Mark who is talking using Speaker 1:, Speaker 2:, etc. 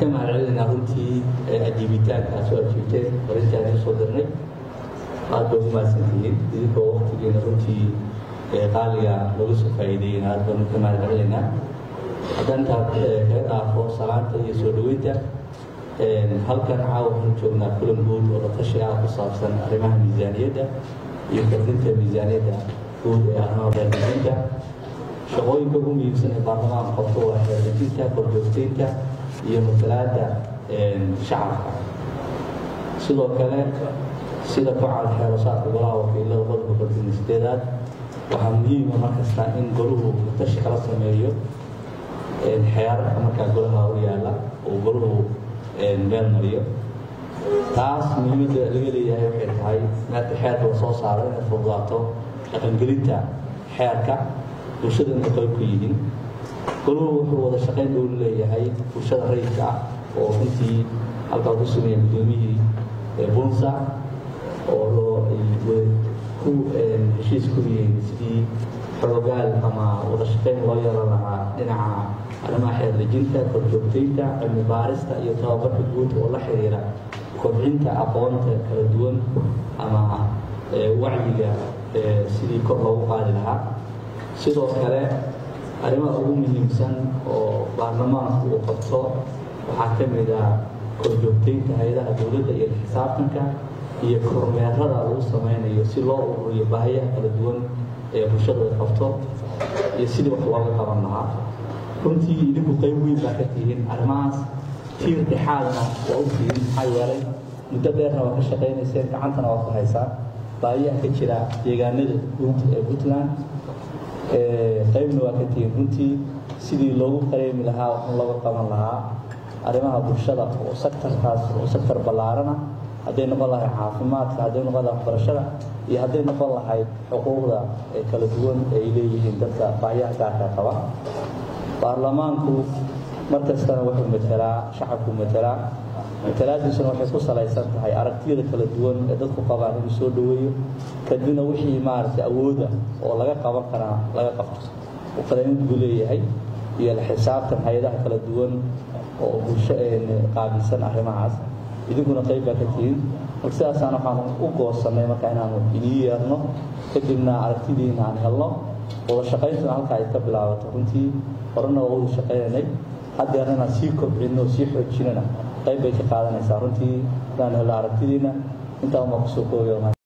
Speaker 1: Idinka mahadcelinaynaa runtii ajiibitaanka aad soo ajiibteen fariintii aan soo dirnay. Aad bay ugu mahadsantihiin idinkoo waqtigiina runtii qaaliga looga soo faa'iideeyeen, aad baanu ka mahadcelinaynaa. Haddaan intaa kaga dhaafo salaanta iyo soo dhoweynta, halkan caawa waxaanu joognaa kulan guud oo la tashi ah ku saabsan arrimaha miisaaniyadda iyo kordhinta miisaaniyadda guud ee arrimaha xeerdejinta. Shaqooyinka ugu muhiimsan ee baarlamaanka qabto waa xeerdejinta, korjoogteynta iyo matalaadda shacabka. Sidoo kale, sida ku cad xeerasaadka golaha wakiilada qodobka 58aad, waxaa muhiima markasta in goluhu tashi kala sameeyo xeerarka markaa golaha u yaala uu goluhu meel mariyo. Taas muhiimadda laga leeyahay waxay tahay marka xeerka la soo saaro inay fududaato dhaqangelinta xeerka, bulshada inay qayb ku yihiin. Goluhu wuxuu wada shaqayn dhow leeyahay bulshada rayidka ah, oo runtii halkaa ku sameeyay guddoomiyihii Bunsa, oo loo ku heshiis ku yihiin sidii xoogaal ama wada shaqayn loo yeelan lahaa dhinaca arrimaha xeerdejinta, korjoogteynta, cilmi baarista iyo tababarka guud oo la xiriira kobcinta aqoonta kala duwan ama wacyiga sidii kor loogu qaadi lahaa. Sidoo kale, arrimaha ugu muhiimsan oo baarlamaanku uu qabto waxaa ka mid ah korjoogteynta hay-adaha dowladda iyo xisaabtanka iyo kormeerada lagu sameynayo si loo ururiyo baahiyaha kala duwan ee bulshada ay qabto iyo sidii wax looga qaban lahaa. Runtii idinku qayb weyn baa ka tihiin arrimahaas, tiir dhexaadna waa u tihiin, maxaa yeelay muddo dheerna waa ka shaqaynayseen, gacantana waa ku haysaan baahiyaha ka jira deegaanada guud ee Puntland. Qaybna waa ka tihiin runtii sidii loogu qareemi lahaa waxna looga qaban lahaa arrimaha bulshada, oo sektarkaas oo sektar ballaarana, hadday noqon lahayd caafimaadka, hadday noqon lahayd waxbarashada iyo hadday noqon lahayd xuquuqda ee kala duwan ee ay leeyihiin dadka baahiyaha gaarka qaba. Baarlamaanku mar kastana wuxuu matelaa shacabku matelaa, matalaadiisuna waxay ku salaysan tahay aragtiyada kala duwan ee dadku qabaan inuu soo dhoweeyo, kadibna wixii maaragtay awooda oo laga qaban karaa laga qabto. Qareemid buu leeyahay iyo la xisaabtan hay-adaha kala duwan oo bulsho qaabilsan arrimahaas. Idinkuna qayb baa ka tihiin. Marka sidaasaan waxaanu u goosannay marka inaanu idin yeerno, kadibna aragtidiina aan helno, wada shaqayntuna halka ay ka bilaabato. Runtii horena waa wada shaqaynaynay, haddeerna inaan sii kobcinno sii xoojinana qayb bay ka qaadanaysaa runtii inaan helno aragtidiina. Intaa umaa kusoo koobaya.